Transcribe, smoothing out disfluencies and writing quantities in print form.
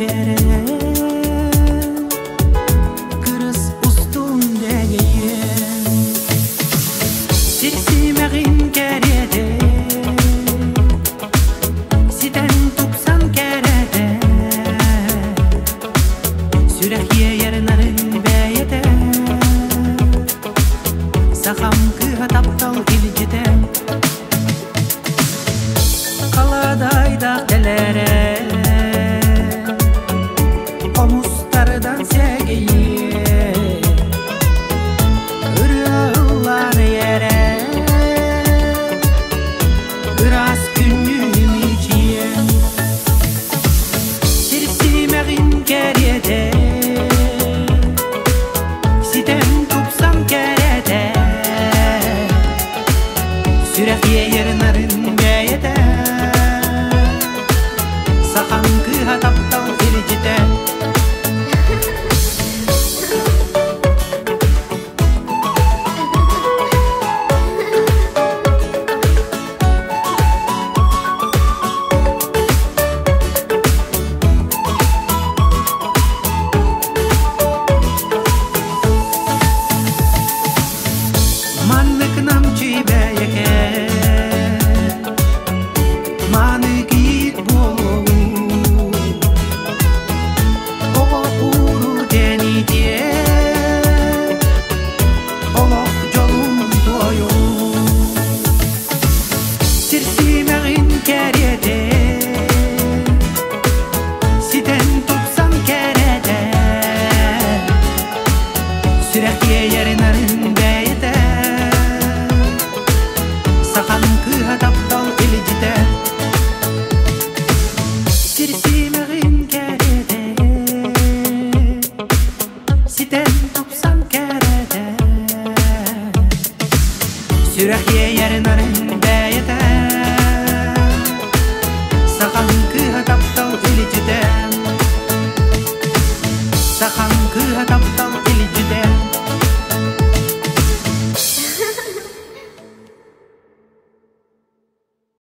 Мичээрэ Кырыс устун дэгэйэн Сир симэҕин кэриэтэ Ситэн тупсан кэрэтэ Сүрэх иэйэр нарын бэйэтэ Сахам кыыһа таптал илдьитэ Халадаайдаах кэлэрэ Хомустардан сэгэйиэ Ырыа ыллаан эйэрэ Ыраас күннүүм ичиэ Сир симэҕин кэриэтэ Ситэн тупсан кэрэтэ Сүрэх иэйэр нарын бэйэтэ Сахан кыыһа таптал илдьитэ.